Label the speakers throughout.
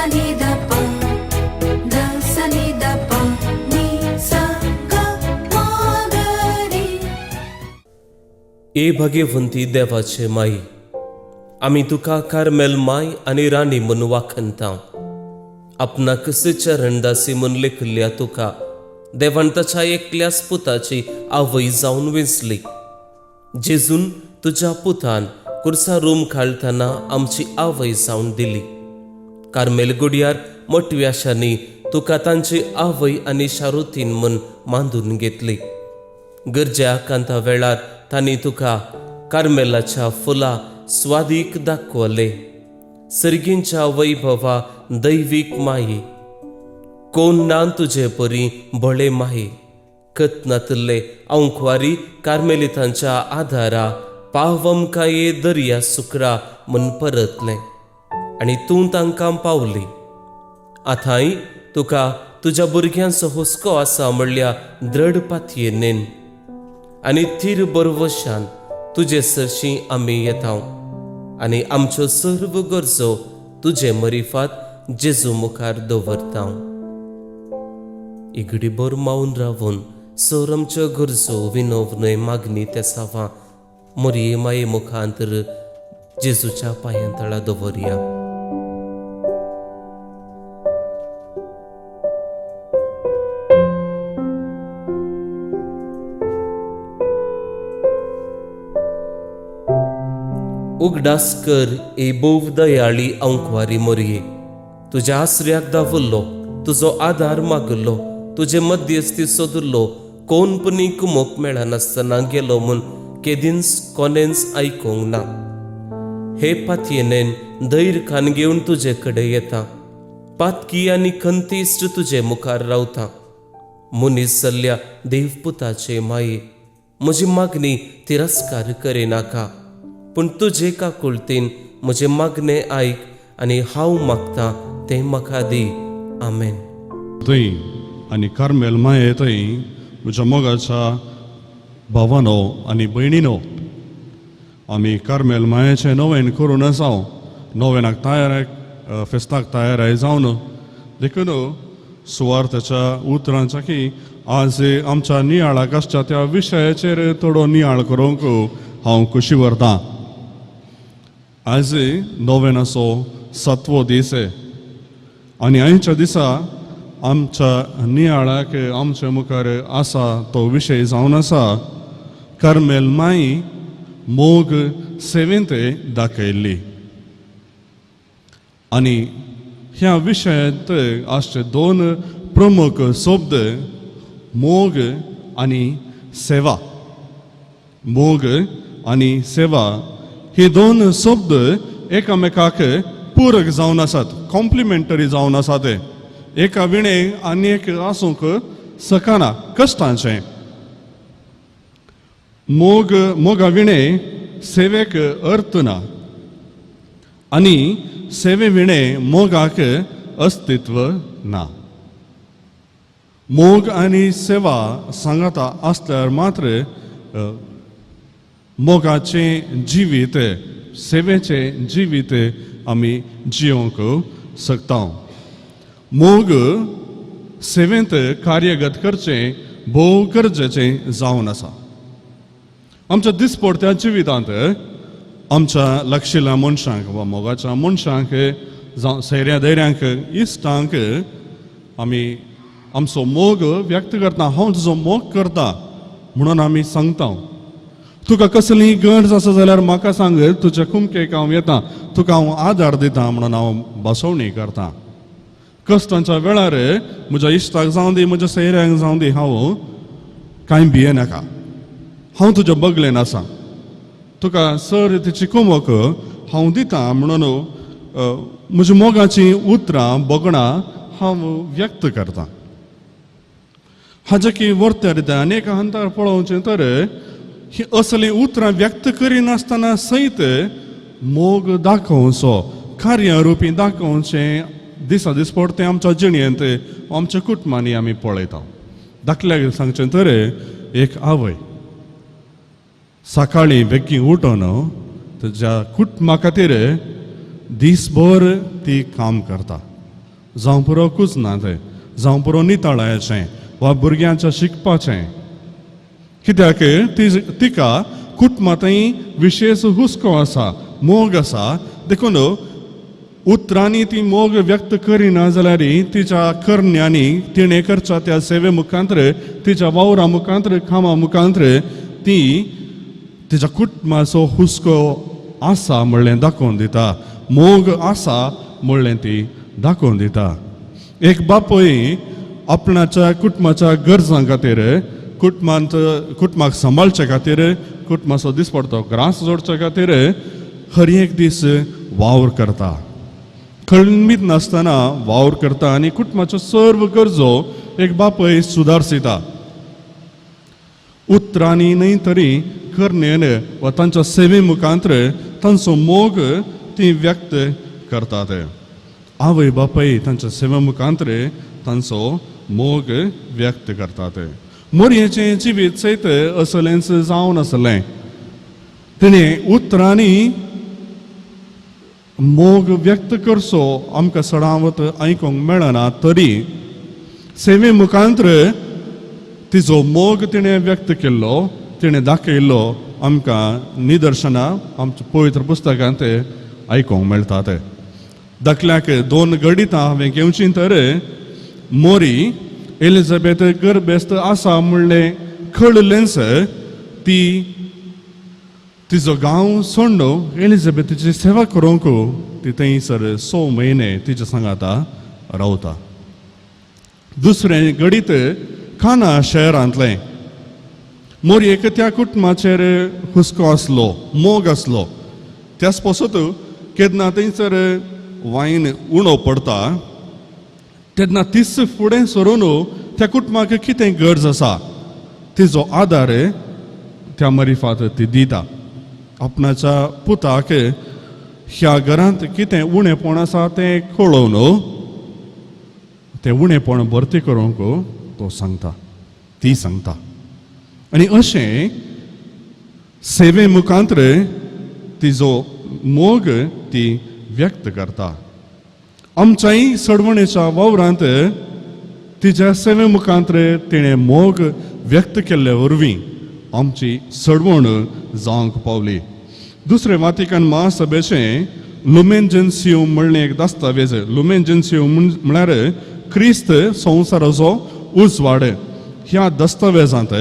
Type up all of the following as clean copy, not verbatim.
Speaker 1: सा नी the प ध सा नी the प नी सा ग म ग रे.
Speaker 2: ए भाग्यवंती देवाचे माई, आमी तुका कार्मेल माय आनी राणी म्हूण वाखणता. आपणाक चरणदासी म्हूण लेखिल्ल्या तुका देवान ताच्या एकल्याच पुताची आवय जावन वेंचली. जेजून तुज्या पुतान कुर्सा रूम खालतना आमची आवय जावन दिली. कार्मेल गुडयार मोटव्याशांनी तुका तांची आवय आनी शारुतीन म्हूण मांदून घेतली. गरज्या कांता वेळार तांणी तुका कार्मेलाच्या फुलां स्वादीक दाखवले. सर्गींच्या वैभवा दैवीक माई, कोण ना तुजे परी भोळे माई. कतनातले अंकवारी कार्मेलितांच्या आदारा पावम काये दर्या सुकरा म्हूण परतलें आनी तूं तांकां पावली. आतांय तुका तुज्या भुरग्यांचो हुस्को आसा म्हणल्या दृढ पातयेनेन आनी थीर बरवशान तुजे सरशीं आमी येता आनी आमच्यो सर्व गरजो तुजे मरिफात जेजू मुखार दवरता. इगडी भर मावन रावून सर आमच्यो गरजो विनव न्हय मागणी तेसावां मोरये माये मुखांतर जेजूच्या पांयां तळा दवरया. उगडास कर ए भोव दयाळी अंकवारी मोरये, तुज्या आसऱ्याक दावल्लो, तुजो आदार मागल्लो, तुजे मध्यस्थी सोदलो कोण पुणी कुमोक मेळनासतना गेलो म्हूण केदींच कोणेंच आयकूंक ना. हे पातयेनेन धैर्य खान घेवन तुजे कडेन येता, पातकी आनी खंतीश्ट तुजे मुखार रावता. मनीस जाल्ल्या देवपुताचे माये, म्हजी मागणी तिरस्कार करिनाका, पूण तुजे काकुळतीन म्हजें मागणें आयक आनी हांव मागता तें म्हाका दी. आमेन.
Speaker 3: थंय आनी कार्मेल माये थंय म्हज्या मोगाच्या भावानो आनी भयणीनो, आमी कार्मेल मायेचें नवेन करून आसा, नवेनाक तयार, फेस्ताक तयार जावन. देखून सुवार्थाच्या उतरांच्या की आज आमच्या नियाळाक आसच्या त्या विशयाचेर थोडो नियाळ करूंक हांव खोशी व्हरतां. आज नवेनाचो सातवो दीस आनी आयच्या दिसा आमच्या नियाळाक आमच्या मुखार आसा तो विशय जावन आसा कार्मेल माई मोग सेवेंत दाखयल्ली. आनी ह्या विशयांत आसचे दोन प्रमुख शब्द मोग आनी सेवा. मोग आनी सेवा हे दोन शब्द एकामेकाक पूरक जावन आसात, कॉम्प्लिमेंटरी जावन आसात. एका विणे आनी एक आसूंक शकना कश्टांचें. मोग मोगा विणे सेवेक अर्थ ना आनी सेवे विणे मोगाक अस्तित्व ना. मोग आनी सेवा सांगाता आसल्यार मात्र मोगाचें जिवीत, सेवेचें जिवीत आमी जियोंक शकता. मोग सेवेंत कार्यगत करचें भोव गरजेचें जावन आसा. आमच्या दिसपडत्या जिवितांत आमच्या लागशिल्ल्या मनशांक वा मोगाच्या मनशांक जावं सैऱ्या धैर्यांक, इश्टांक आमी आमचो मोग व्यक्त करता. हांव तुजो मोग करता म्हणून आमी सांगता. तुका कसलीय गरज आसा जाल्यार म्हाका सांग, तुज्या कुमकेक हांव येता, तुका हांव आदार दिता म्हणून हांव बसवणी करता. कश्टांच्या वेळार म्हज्या इश्टाक जावं दी, म्हज्या सैऱ्यांक जावं दी, हांव कांय भियेनाका, हांव तुज्या बगलेन आसा, तुका सर तिची कुमक हांव दिता म्हणून म्हज्या मोगाचीं उतरां भोगणां हांव व्यक्त करता. हाजे की वर्त्या रित्या अनेक हंतार पळोवचें तर ही असलीं उतरां व्यक्त करिनासतना सयत मोग दाखोवचो, कार्य रुपी दाखोवचें दिसा दिसपडतें आमच्या जिणेंत, आमच्या कुटुंबांनी आमी पळयता. दाखल्याक सांगचें तर एक आवय सकाळीं बेगीन उठून तुज्या कुटुंबा खातीर दीसभर ती काम करता. जावं पुरो कुजनांत, जावं पुरो नितळायचें वा भुरग्यांच्या शिकपाचें. कित्याक ती तिका कुटुंबांतय विशेश हुस्को आसा, मोग आसा. देखून उतरांनी ती मोग व्यक्त करिना जाल्यार तिच्या करण्यांनी, तिणें करच्या त्या सेवे मुखांत्र, तिच्या वावरा मुखांत्र, कामा मुखांत्र ती तिच्या कुटुंबाचो हुस्को आसा म्हणलें दाखोवन दिता, मोग आसा म्हणलें ती दाखोवन दिता. एक बापूय आपणाच्या कुटुंबाच्या गरजां खातीर, कुटुंबांत कुटुंबाक सांबाळचे खातीर, कुटुंबाचो दिसपडतो ग्रास जोडचे खातीर हर एक दीस वावर करता, खळमीत नासतना वावर करता आनी कुटुंबाच्यो सर्व गरजो एक बापूय सुदारसिता. उतरांनी न्हय तरी करणेन वा तांच्या सेवे मुखांत्र तांचो मोग ती व्यक्त करतात. आवय बापूय तांच्या सेवे मुखांत्र तांचो मोग व्यक्त करतात. मोरयेचें जिवीत सयत असलेंच जावन आसलें. तिणें उतरांनी मोग व्यक्त करचो आमकां सडावत आयकूंक मेळना तरी सेवे मुखांत्र तिजो मोग तिणें व्यक्त केल्लो, तिणें दाखयल्लो आमकां निदर्शनां आमच्या पवित्र पुस्तकांत आयकूंक मेळटात. दाखल्याक दोन गणितां हांवें घेवचीं तर मोरी एलिझाबेथ गर्भेस्त आसा म्हणलें कळिल्लेंच ती तिजो गांव सोंडो एलिझाबेथीची सेवा करूंक ती थंयसर 6 म्हयने तिच्या सांगाता रावता. दुसरें घडीत काना शहरांतलें. मोरयेक त्या कुटुंबाचेर हुस्को आसलो, मोग आसलो. त्याच पासत केन्ना थंयसर वायन उणो पडता तेन्ना तीच फुडें सरून त्या कुटुंबाक कितें गरज आसा तिजो आदार त्या मरिफात ती दिता. आपणाच्या पुताक ह्या घरांत कितें उणेपण आसा तें कळोवन तें उणेपण भरती करूंक तो सांगता, ती सांगता. आनी अशें सेवे मुखांत्र तिजो मोग ती व्यक्त करता. आमच्याय सडवणेच्या वावरांत तिच्या सेवे मुखांत्र तिणें मोग व्यक्त केल्ले वरवीं आमची सडवण जावंक पावली. दुसरें वातिकन महासभेचें लुमेन जेन्सियम म्हणलें एक दस्तावेज. लुमेन जेन्सियम म्हळ्यार क्रिस्त संवसाराचो उजवाड. ह्या दस्तावेजांत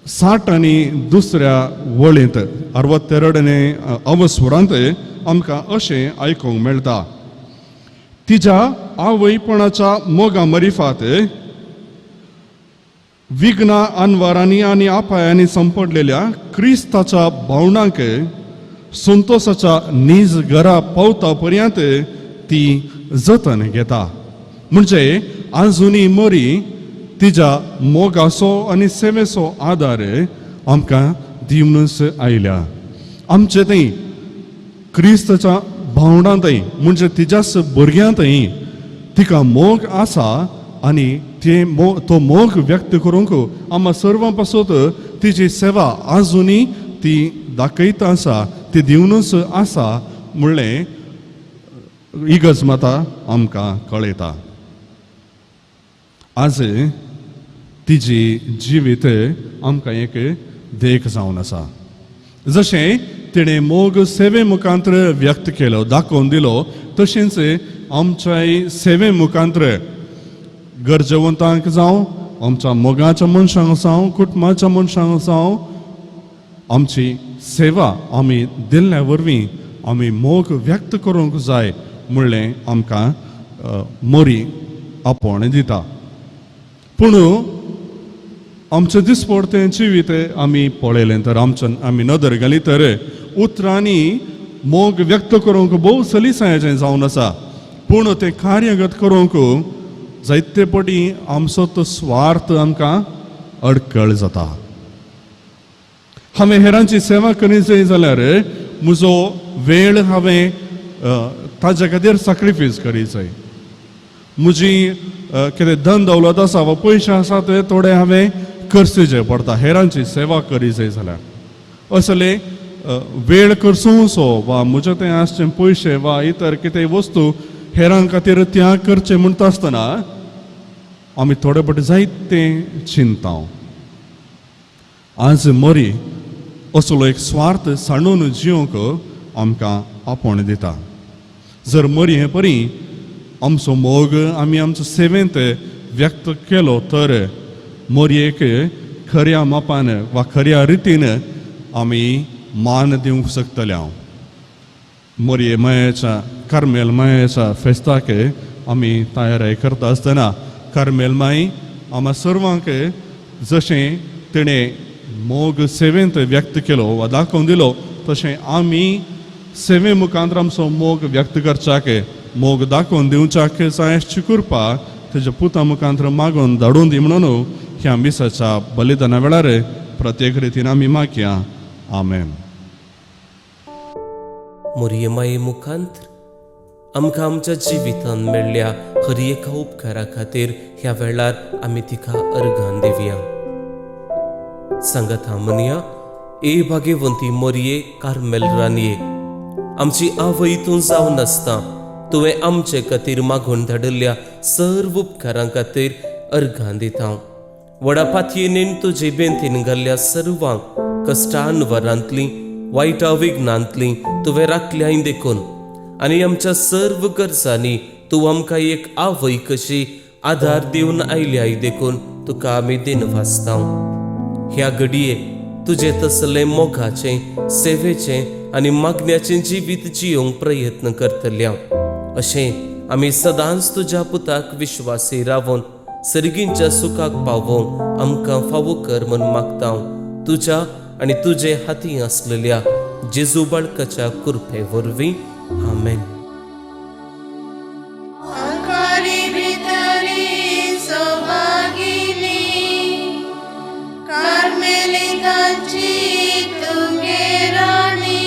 Speaker 3: 60 आनी दुसऱ्या वळींत 62 अवस्वरांत आमकां अशें आयकूंक मेळटा, तिच्या आवयपणाच्या मोगा मरिफात विघ्ना अनवारांनी आनी आपायांनी संपडलेल्या क्रिस्ताच्या भावनांक संतोषाच्या नीज घरा पावता पर्यंत ती जतन घेता. म्हणजे आजुनी मोरी तिच्या मोगाचो आनी सेवेचो आदार आमकां दिवनच आयल्या. आमचे थंय क्रिस्ताच्या भावंडांतय म्हणजे तिच्याच भुरग्यांतय तिका मोग आसा आनी ते तो मोग व्यक्त करूंक आमकां सर्वां पासत तिची सेवा आजुनी ती दाखयता आसा, ती दिवनूच आसा म्हणलें इगर्ज माता आमकां कळयता. आज तिजी जिवीत आमकां एक देख जावन आसा. जशें तिणें मोग सेवे मुखांत्र व्यक्त केलो, दाखोवन दिलो, तशेंच आमच्याय सेवे मुखांत्र गरजेवंतांक जावं, आमच्या मोगाच्या मनशांक जावं, कुटुंबाच्या मनशांक जावं, आमची सेवा आमी दिल्ल्या वरवीं आमी मोग व्यक्त करूंक जाय म्हणलें आमकां मोरी आपोवणें दिता. पूण आमचें दिसपडतें जिवीत आमी पळयलें तर, आमच्या आमी नदर घाली तर उतरांनी मोग व्यक्त करूंक भोव सलिसायेचें जावन आसा, पूण तें कार्यगत करूंक जायते पटी आमचो तो स्वार्थ आमकां अडकळ जाता. हांवें हेरांची सेवा करी जाय जाल्यार म्हजो वेळ हांवें ताज्या खातीर साक्रिफायस करी जाय. म्हजी कितें धन दौलत आसा वा पयशे आसा ते थोडे हांवें खर्चचे पडटा हेरांची सेवा करी जाय जाल्यार. असले वेळ खर्चुसो वा म्हज्या थंय आसचे पयशे वा इतर कितें वस्तू हेरां खातीर त्याग करचें म्हणटा आसतना आमी थोडे फावटी जायतें चिंता. आज मरी असलो एक स्वार्थ सांडून जिवंक आमकां आपोवणें दिता. जर मरी हे परी आमचो मोग आमी आमचो सेवेंत व्यक्त केलो तर मोरयेक खऱ्या मापान वा खऱ्या रितीन आमी मान दिवंक शकतले. हांव मोरये मायेच्या कार्मेल मायेच्या फेस्ताक आमी तयारी करता आसतना कार्मेल माई आमा सर्वांक जशें तिणें मोग सेवेंत व्यक्त केलो वा दाखोवन दिलो तशें आमी सेवे मुखांत आमचो मोग व्यक्त करच्याक, मोग दाखोवन दिवच्याक जाय कृपा तेज्या पुता मुखांत मागून धाडून दी म्हणून ह्या मिसाच्या बलिदाना वेळार प्रत्येक रितीन आमी मागया. आमेन.
Speaker 2: मोरये माये मुखांत आमकां आमच्या जिवितांत मेळ्ळ्या हर एका उपकारा खातीर ह्या वेळार आमी तिका अर्गान दिवया. सांगात म्हणया, ए भाग्यवंती मोरये कार्मेल रानये, आमची आवय तूं जावन आसता तुवें आमचे खातीर मागून धाडिल्ल्या सर्व उपकारां खातीर अर्गां दिता. व्हडा पातयेन तुजे बेंतीन घाल्ल्या सर्वांक कश्टान वरांतली वायटा विघ्नांतली तुवें राखल्याय देखून आनी आमच्या सर्व गरजांनी तूं आमकां एक आवय कशी आदार दिवन आयल्याय देखून तुका आमी दिनवासता. ह्या घडये तुजें तसलें मोगाचें, सेवेचें आनी मागण्याचें जिवीत जियोवंक प्रयत्न करतल्या अशें आमी सदांच तुज्या पुताक विश्वासी रावन सर्गींच्या सुखाक पावोवंक आमकां फावो कर म्हूण मागता, तुज्या आनी तुजे हाती आसलेल्या जेजू बाळकाच्या कृपे वरवीं. आमेन.
Speaker 4: आंकारी भितरी सौभागिनी कार्मेलितांची तुगे राणी,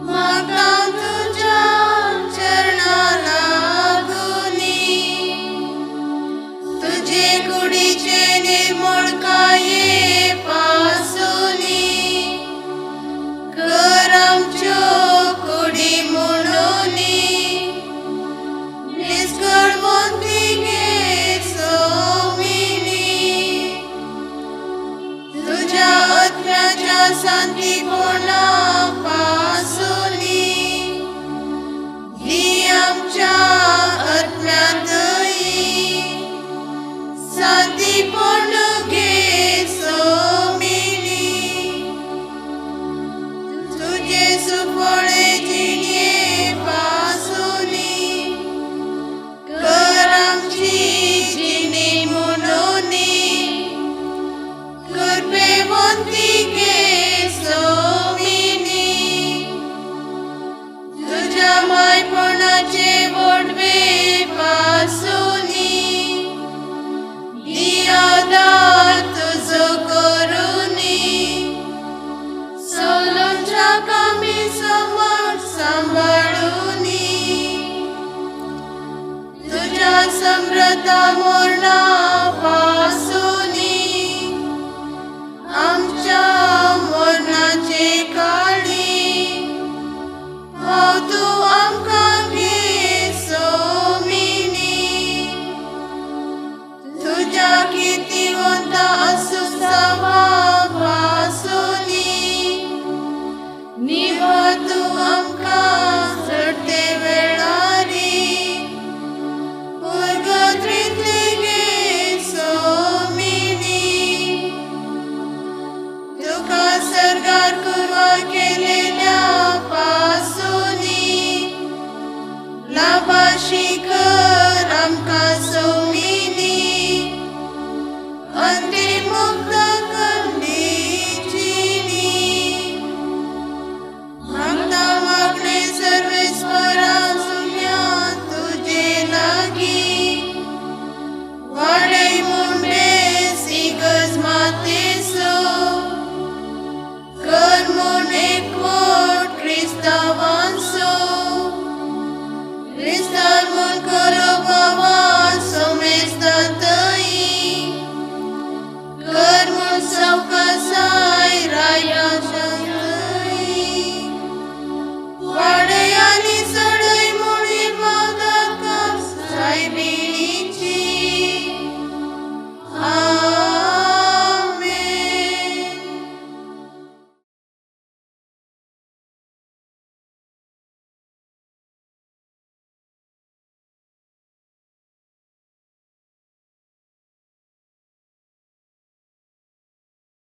Speaker 4: म्हाका तुज्या चरणा लागुनी, तुजे कुडीचे निर्मळकाये पासुनी कर आमच्यो कुडी म्हणूनी निस्कळवंती गे सोमिनी. तुझ्या आत्म्याच्या शांतीपणा पासुनी दी आमच्या आत्म्यांतय शांतीपण गे सोमिनी. तुझे सुफळे जिणे पासुनी कर आमची जिणी म्हणूनी कृपेवंती गे सोमिनी. तुझ्या मायपणाचे वडवे पासुनी दी आदार तुजो करुनी, सोलोच्या कामी समज सांबाळुनी, तुझ्या समृद्धा मोरणा.